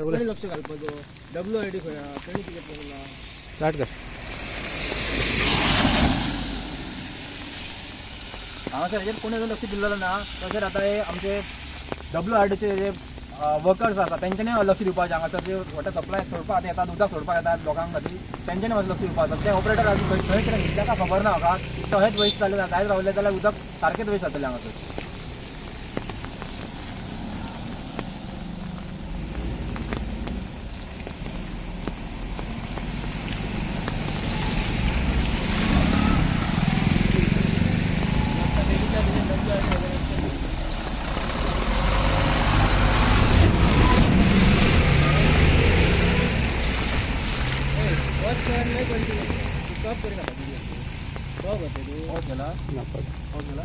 कोणी लक्ष घालपाचो? डब्ल्यू आर डी खंय आहा? तेणी कितें पळयलां? स्टार्ट कर. हांगासर हेजेर कोणी अजून लक्ष दिल्लें ना. तशेंच आतां हे आमचे डब्ल्यू आर डीचे जे वर्कर्स आसा, तेंच्यांनी लक्ष दिवपाचें. हांगासर जे वॉटर सप्लाय सोडपाक आतां येतात, उदक सोडपाक येतात लोकांक खातीर, तेंच्यांनी मातशें लक्ष दिवपाक आसा. ते ऑपरेटर अजून खंय खंय कितें ताका खबर ना म्हाका. तशेंच वेस्ट जालें, जायत रावलें जाल्यार उदक सारकेंच वेस्ट जातलें हांगासर. वच कर, नाही कंटिन्यू स्टॉप करिनाका. स्टॉप जाता तूं. पॉज केला. ना. पॉज केला.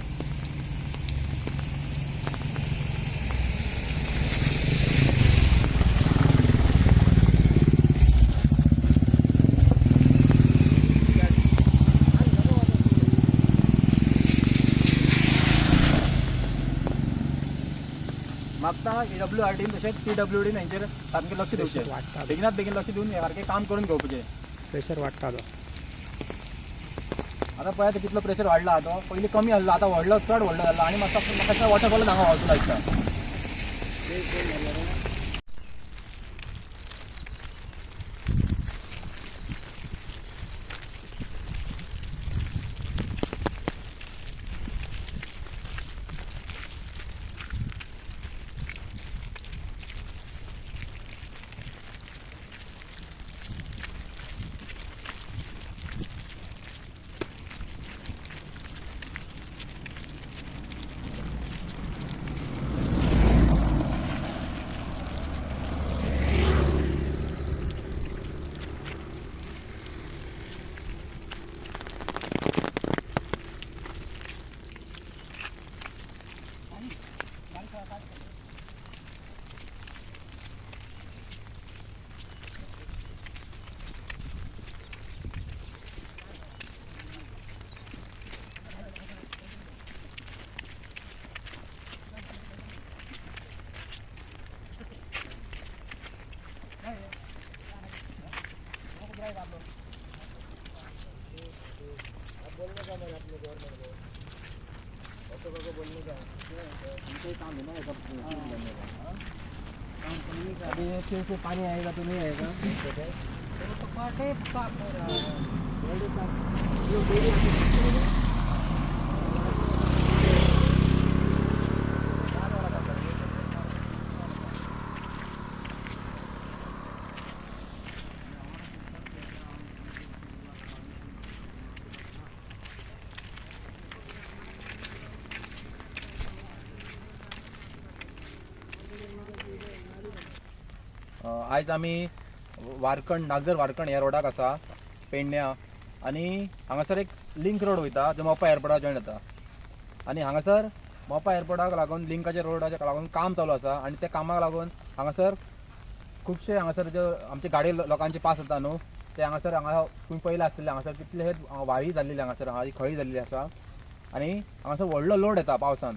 मागता डब्ल्यू आर डीन तशेंच पी डब्ल्यू डीन हेंचेर सामकें लक्ष दिवचें. वाडटा. बेगिनात बेगीन लक्ष दिवन हें सारकें काम करून घेवपाचें. प्रेशर वाडटा तो. आतां पळयात कितलो प्रेशर वाडला तो. पयलीं कमी आसलो, आतां व्हडलो, चड व्हडलो जाला आनी म्हाका म्हाका वॉटरफॉल हांगा व्हांवतलो दिसता. बोलने का मेरे अपने गवर्नमेंट को, ऑटो को बोलने का. काम करने का. अभी ये फिर से पानी आएगा तो नहीं आएगा. वो तो पाटे साफ हो रहा है. बॉडी साफ, ये डेली. आयज आमी वारकण, नागझर वारकण ह्या रोडाक आसा, पेडण्या. आनी हांगासर एक लिंक रोड वयता जो मोपा एअरपोर्टाक जॉयन जाता. आनी हांगासर मोपा एअरपोर्टाक लागून, लिंकाच्या रोडाक लागून काम चालू आसा. आनी त्या कामाक लागून हांगासर खुबशे हांगासर जे आमचे गाडी लोकांचे पास जाता न्हू, ते हांगासर हांगा तुमी पयले आसतले, हांगासर कितले व्हाळी जाल्लेली, हांगासर हांगा खळी जाल्लेली आसा. आनी हांगासर व्हडलो लोड येता पावसान.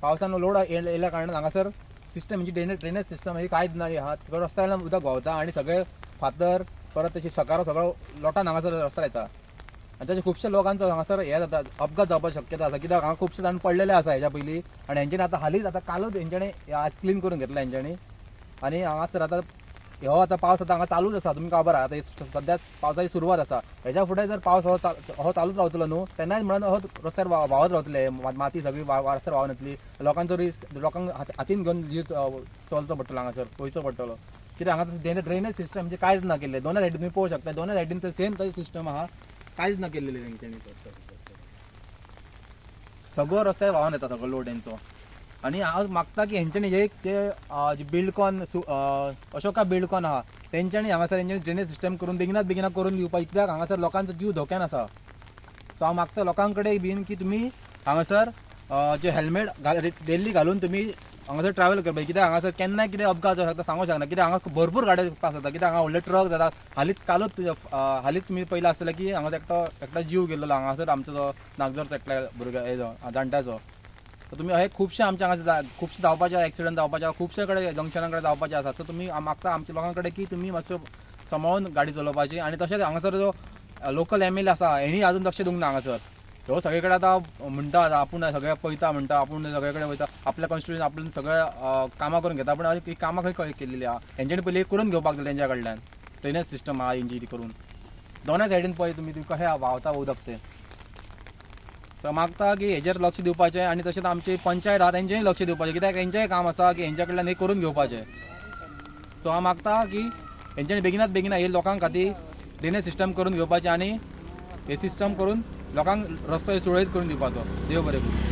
पावसान लोड येयल्या कारणान हांगासर सिस्टम म्हणजे ड्रेनेज ड्रेनेज सिस्टम ही कांयच ना आहा. सगळो रस्त्या वयल्यान उदक व्हांवता आनी सगळे फातर, परत तशी सकारो सगळो लोटान हांगासर रस्त्यार येता. आनी तशें खुबशे लोकांचो हांगासर हे जाता, अपघात जावपाची शक्यता आसा, कित्याक हांगा खुबशे जाण पडलेले आसा हेच्या पयलीं. आनी हेंच्यांनी आतां हालींच, आतां कालूच हेंच्यांनी आज क्लीन करून घेतला हेंच्यांनी. आनी हांगासर आतां हो आतां पावस आतां हांगा चालूच आसा, तुमकां खबर आहा. आतां सद्या पावसाची सुरवात आसा. हेच्या फुडें जर पावस हो हो चालूच रावतलो न्हू, तेन्नाच म्हणून हो रस्त्यार व्हांवत रावतले, माती सगळी रस्त्यार व्हांवन येतली. लोकांचो रिस्क, लोकांक हातीन घेवन जीव चलचो पडटलो, हांगासर वयचो पडटलो. कित्याक हांगा ड्रेनेज सिस्टम म्हणजे कांयच ना केल्लें. दोनूय सायडीन तुमी पळोवंक शकता, दोनूय सायडीन ते सेम तशी सिस्टम आहा, कांयच ना केल्लें तेंच्यांनी. सगळो रस्त्यार व्हांवन येता सगळो लोड हेंचो. आनी हांव मागता की हेंच्यांनी हे ते जे बिल्डकॉन, अशोका बिल्डकॉन आहा, तेंच्यांनी हांगासर हेंच्यांनी ड्रेनेज सिस्टम करून बेगिनात बेगिना करून दिवपाक, कित्याक हांगासर लोकांचो जीव धोक्यान आसा. सो हांव मागता लोकां कडेन बीन की तुमी हांगासर जे हेल्मेट घाल, डेली घालून तुमी हांगासर ट्रॅवल करपाक, कित्याक हांगासर केन्नाय कितें अपघात जावंक शकता, सांगूंक शकना. कित्याक हांगा भरपूर गाडयो पास जाता, कित्याक हांगा व्हडले ट्रक जाता. हालींच कालूच तुज्या हालींच तुमी पयलें आसतलें की हांगासर एकटो एकटो जीव गेल्लो हांगासर, आमचो तो नागझरचो एकल्या भुरग्या हेजो जाणट्याचो. तर तुमी हे खुबशे आमच्या हांगा खुबशे जावपाचे एक्सिडंट जावपाचे आसा, खुबशे कडेन जंक्शना कडेन जावपाचे आसा. सो तुमी मागता आमच्या लोकां कडेन की तुमी मातसो सांबाळून गाडी चलोवपाची. आनी तशेंच हांगासर जो लोकल एम एल ए आसा हेणी अजून लक्ष दिवंक ना हांगासर. ह्यो सगळे कडेन आतां म्हणटा आतां आपूण सगळें पळयता म्हणटा, आपूण सगळे कडेन वयता, आपल्या कॉन्स्टिट्युशन आपूण सगळें कामां करून घेता, पूण ही कामां खंय खंय केल्ली आहा हेंच्यांनी पयलीं करून घेवपाक जाय तेंच्या कडल्यान. ड्रेनेज सिस्टम आहा हेंची ती करून दोनाय सायडीन पळय तुमी, ती कशें व्हांवता उदक तें. सो मागता की हेजेर लक्ष दिवपाचें आनी तशेंच आमची पंचायत आहा तेंचेंय लक्ष दिवपाचें, कित्याक तेंचेंय काम आसा की हेंच्या कडल्यान हें करून घेवपाचें. सो हांव मागता की हेंच्यांनी बेगिनात बेगिना हे लोकांक खातीर ड्रेनेज सिस्टम करून घेवपाचें आनी हे सिस्टम करून लोकांक रस्तो सुरळीत करून दिवपाचो. देव बरें करूं.